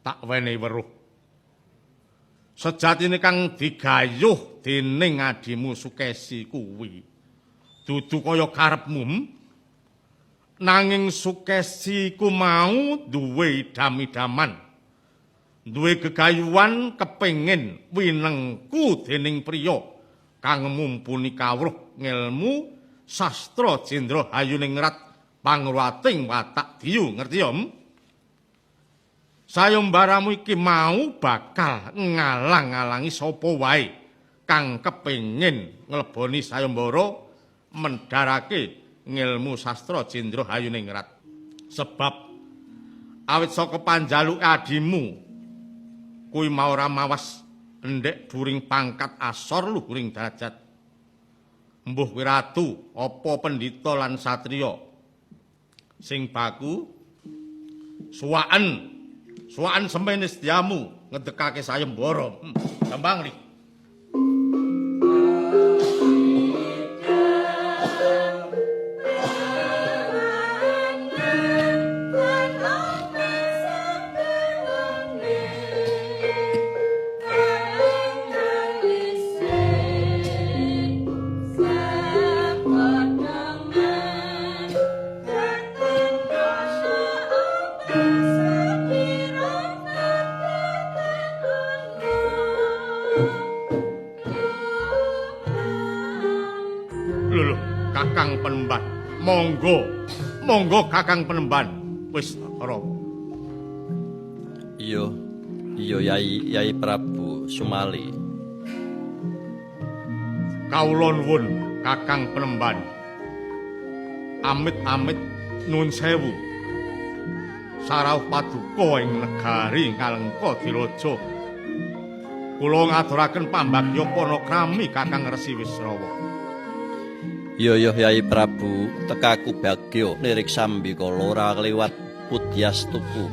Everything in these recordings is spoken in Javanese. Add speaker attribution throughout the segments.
Speaker 1: Tak wenehi weruh. Sejatine kang digayuh dening adimu Sukesi kuwi dudu kaya karepmu. Nanging Sukesi ku mau duwe idam-idaman. Duwe gegayuhan kepengin winengku dening priya kang mumpuni kawruh ngelmu sastra jendra hayuningrat pangruwating watak diyu, ngerti ya? Sayembaramu iki mau bakal ngalang-alangi sapa wae kang kepengin ngleboni sayembara mendharake ngelmu sastra jendra hayuningrat. Sebab awit saka panjaluke adimu kuwi mau ora mawas endhek during pangkat asor luhuring derajat. Mbuh kuwi ratu apa pendhita lan satriya sing baku suwaken suwaken semene sediamu ngedekake sayembara. Gampang li. Kakang Penemban, monggo, monggo Kakang Penemban, wis ora.
Speaker 2: Iya, iya Yai, Yai Prabu Sumali.
Speaker 1: Kawula nuwun Kakang Penemban. Amit-amit nuwun sewu. Sarawuh paduka ing negari Ngalengka Diraja. Kula ngaturaken pambagya panakrami Kakang Resi Wisrawa.
Speaker 2: Iya iya Yai Prabu, tekaku bagya lirik sambikala ora kliwat pudyastuku.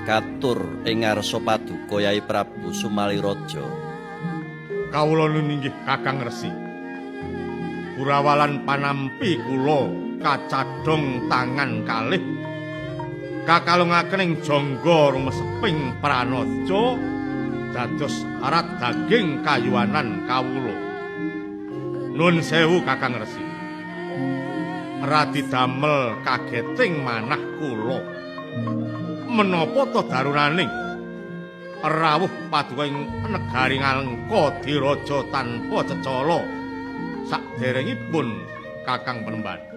Speaker 2: Katur ing ngarsa paduka Yai Prabu Sumali Raja.
Speaker 1: Kawula nuwun inggih Kakang Resi. Kurawalan panampi kula kacadhong tangan kalih kakalungaken ing jangga rumeseping pranaja dados arat daging kayuwanan kawula. Nun sewu Kakang Resi. Radi damel kageting manah kula. Menapa ta darunaning rawuh paduka ing negari Ngalengka Diraja tanpa cecala saderengipun Kakang Penemban.